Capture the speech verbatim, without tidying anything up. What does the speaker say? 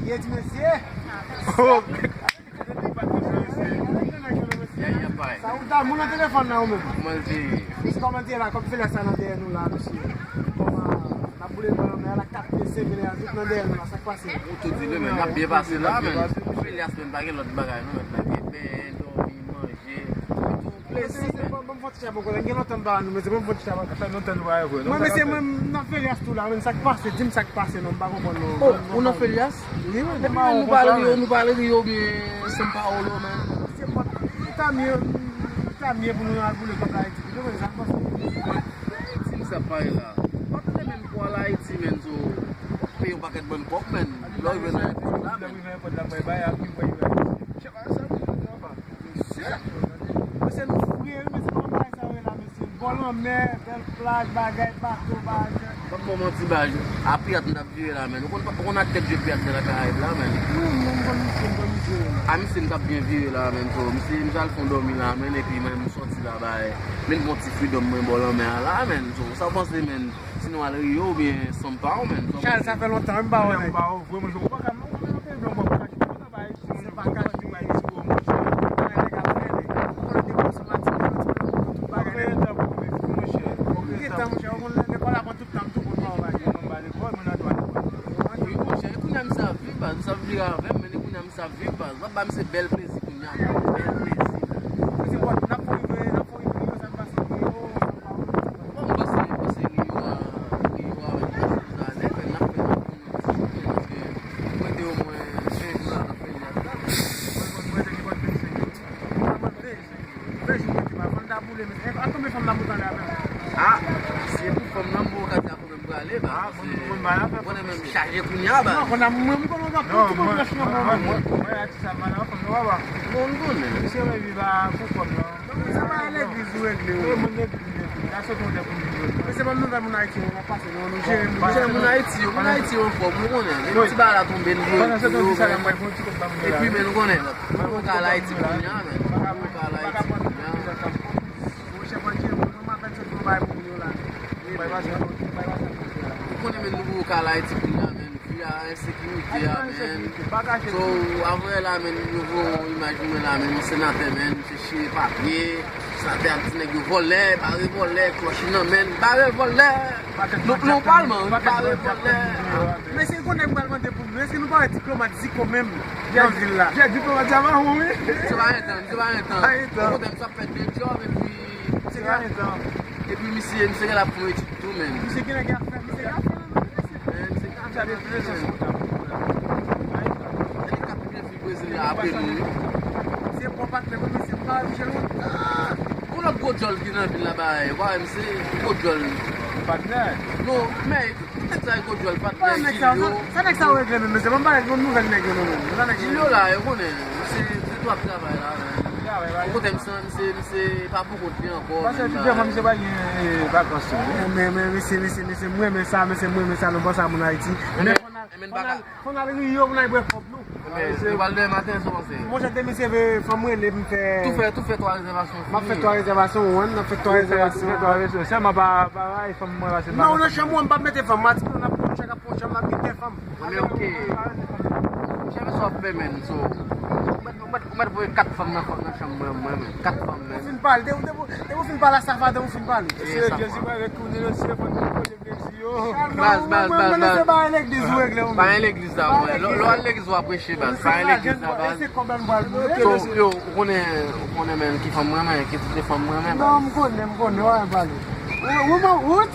Ye di mesye. Oh. Sa ou damou nan telefòn nan ou menm. Kòman l te ye? Kòman l te ye la, kòm Felyas sa nan dèyè nou la, mesye. Kòman n ap boule bòl nan mè a la, kat pye, senk pye, tout nan dèyè nou la, sa k pase? Ou tou di li, men n ap byen pase la, men. Felyas, men, pa gen lòt bagay, non, men, pa gen pen, dòmi, manje, tou plezi, men. Bon, bon, bon, ti chè, bon, gen lontan m pa wè nou, mesye, bon, bon, ti chè, bon. Sa fè lontan nou pa wè vre, non? Mwen, mesye, mwen, m nan Felyas tou la, men, sa k pase, di m sa k pase, non, m pa konprann, non. Oh, ou nan Felyas? Wi, men, depi nou pale Rio, nou pale Rio, byen, São Paulo, men. Se pa, li ta mye, li ta mye pou nou al boule kòb la, Ayiti, pito, men, sa k pase? Ayiti, sa pale la. Pa tande, men, pou al Ayiti, men, so, w ap peye yon pakèt bann kòb, men. Lè w rive nan èpòt la, men. Lè w rive nan èpòt la, mwen, bay, ap, mwen, mwen. Chè, pa sa, mwen, mwen, mwen. Mesye, mesye, nou fre, wi, mesye, kòman bagay sa yo ye la, mesye? Bò lanmè, bèl plaj, bagay, bato, bagay. P ap ba w manti, baz. A Pirate m t ap vire la, men. Ou konn, ou konn ak tèt je Pirate de la Karayib la, men. Wi, mwen, m konn misye, m konn misye. A, misye, m t ap byen vire la, men. So, misye, m t al fè yon dòmi la, men, epi mwen, m sòti la, bay. Men bon ti freedom mwen bò lanmè a la, men. So, sa w panse, men? Si nou al Rio oubyen São Paulo, men. Chal, sa fè lontan, m pa wè nèg. M pa wè, vre, mwen, ou pa ka, ou pa ka fè blan, ou pa ka. Se pa kach, se pa kach. Ou konnen depi w sou Matinik, ou tout bagay. Ou gen tan pou ou, monchè. Ou gen tan, monchè. Ou konn lekòl la pran tout tan, m tou konn pa yon bagay. Mwen, m pa lekòl, mwen nan twa lekòl. Wi, monchè, e kounye a misye ap viv, baz, misye ap vire avè m, men e kounye a misye ap viv, baz. W ap ba misye bèl plezi kounye a, bèl plezi. Misye, bon, n ap fè rive, n ap fè rive, sa k pase, yo. Bon, m panse, m panse Rio a, Rio a, men, Jeruzalèm, men n ap fè, n ap fè yon ti jounen, paske nou rete omwen ven jou la, n ap fè Rio a. Mwen, mwen, mwen, mwen, mwen, mwen, ven jou mete pa, fanm ta boule, men, e, a konbyen fanm n ap boule anlè a menm? Ah, si se pou fanm nan, m poko ka di a konbyen m prale, baz. Ah, bon, bon, bon, bagay, ou konnen men m chaje kounye a, baz. Non, kounye a, mwen, m konnen w gen tout pwoblèm nan, mwen, mwen, mwen, atis la, m al a fanm nan, papa. Bon, m konnen. Misye, mwen, viv a pou fanm nan. Non, men se pa legliz ou regle, wi. Wi, moun legliz, legliz. N a sot yon lè pou nou jwe. Men se pa nouvèl moun Ayiti, nou ap pase, non, nou jere, nou jere moun Ayiti yo, moun Ayiti yo anfòm, nou konnen. Depi ti bagay la tonbe, nou jwe pou yo, men. Epi, men, nou konnen. Mwen ka al Ayiti kounye a, men. Mwen ka al Ayiti kounye a. Monchè, Bondye, mwen, mwen, m apèn sot yon bagay pou moun yo la. Ou konnen, men, nou ka al Ayiti kounye a, men. Vi a, ensekirite a, men. So, avanyè la, men, yo voye yon imaj pou mwen la, men, yon senatè, men, misye chire papye, senatè ap di nèg yo vòlè, bare vòlè, klòch nan men, bare vòlè. Nou, nou palman, wi, bare vòlè. Mesye, konnen m pral mande pou nou, èske nou pa wè diplomat Zico menm nan vil la? Jè diplomat sa mawon, wi. Se pa entan, se pa entan. Pa entan. Ou konnen m sa fè de djòb, epi se pa entan. Epi misye, misye gen la pou etid tou, men. Misye gen nèg ap fè, misye ap fè. Men, misye ka fè de presyon sou moun nan. Nèg k ap byen viv Brezil la apre nou, wi. Se bon patnè, men misye pa Michel Won. Ah, yon lòt gwo djòl ki nan vil la, bay, ou pa wè misye, gwo djòl. Patnè? Non, men, tout nèg sa yo gwo djòl, patnè, Julio. Sa nèg sa yo regle menm, mesye, ban m pale, ban m nouvèl nèg yo non, menm. Julio la, yo konnen, misye, se twòp travay la, men. Ou konnen misye, misye, misye pa pou kont li ankò, men, bay. Paske tout fwa misye pa gen, eh, vakans tou. Men, men, men, mesye, mesye, mesye, m renmen sa, mesye, m renmen sa, nou bon sa moun Ayiti. Men fò n al, fò n al, fò n al Rio pou n al bwè kòb nou. Men, nou pral demen maten, sa w panse? Monchè, demen se vre, fò m rele m fè. Tou fè, tou fè twa rezèvasyon fini. M ap fè twa rezèvasyon, wi, m ap fè twa rezèvasyon. Tou fè twa rezèvasyon. Sèlman pa, pa bay fanm mwen la, se pa. Non, nan chanm ou an, m p ap mete fanm, m a di nou n ap pran chak ap pran chanm, n ap gen tè fanm. Men oke. Chèf, sa w ap fè, men, so, ou mèt, ou mèt, ou mèt voye kat fanm nan, nan chanm mwen, mwen, men. Kat fanm, men. Ou fin pale, depi, depi, depi w fin pale a Safa, depi w fin pale. Se legliz, li pa retounen nan syèl, fò nou koze legliz yo. Baz, baz, baz, baz. Se pa legliz ou regle, ou menm. Pa legliz la, mwen. Lè, lè w al legliz, w ap preche, baz. Pa legliz la, baz. Se kòb la nou pral boule. So, yo, ou konnen, ou konnen, men, ki fanm mwen, men, ki tip de fanm mwen, men, baz. Non, m konnen, m konnen, w ap pale. Ou, ou, ou, ou,